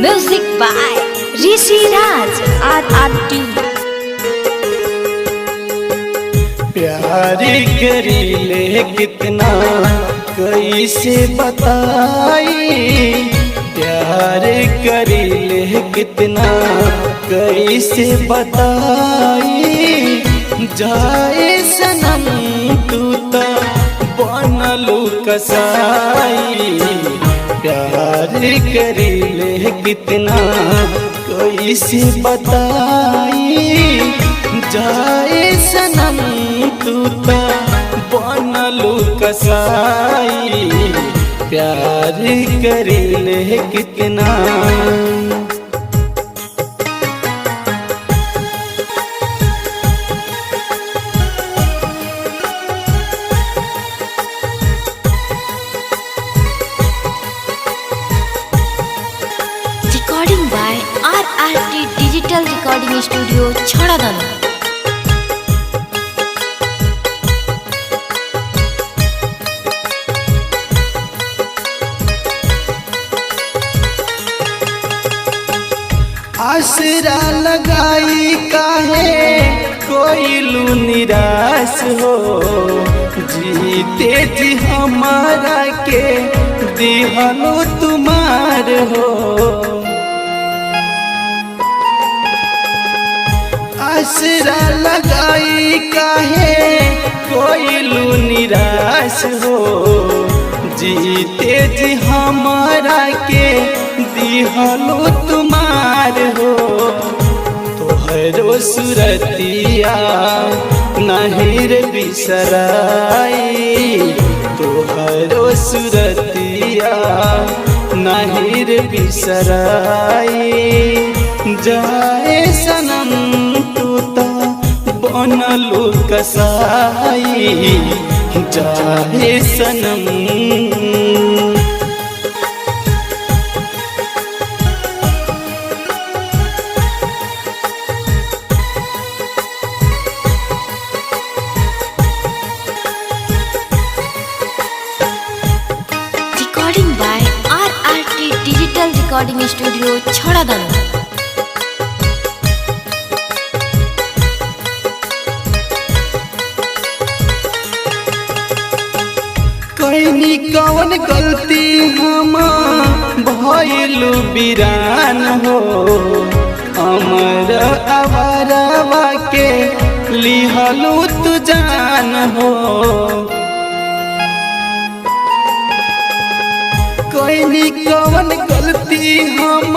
Music by Rishi Raj RRT. प्यार करीले कितना कैसे बताई, प्यार करीले कितना कैसे बताई। जाए सनम तू तो बनलू कसाई, प्यार करीले कितना कैसे बताई। जाए सनम तू तो बनलू कसाई, प्यार करीले कितना। Recording by RRT Digital Recording Studio, Chhoradana. आसरा लगाई काहे कोइलू निराश हो, जीते जी हमारा के दिहलो तुम्हार हो। आसरा लगाई काहे कोइलू निराश हो, जीते जी हमारा के दिहलो तुम्हार हो। तोहरो सुरतिया नहीं रे बिसराई, तोहरो सुरतिया नहीं रे बिसराई। जाए सनम तू तो बनलू कसाई, जाए सनम। Recording by RRT Digital Recording Studio, Chhoradana. कैनी कौन गलती हम भइलू बिरान हो, अमर अवरवा के लिहलू तू जान हो। कैनी कौन गलती हम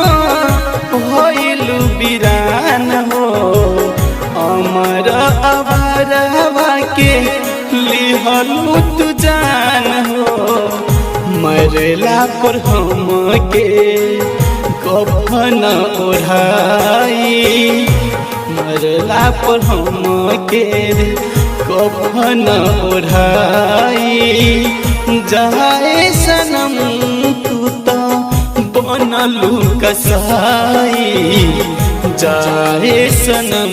भइलू बिरान हो, अमर अवरवा के लिहलू तू जान हो। मरला पर हम के कफन ओढ़ाई, मरला पर हम के कफन ओढ़ाई। जाए सनम तू तो बनलू कसाई, जाए सनम।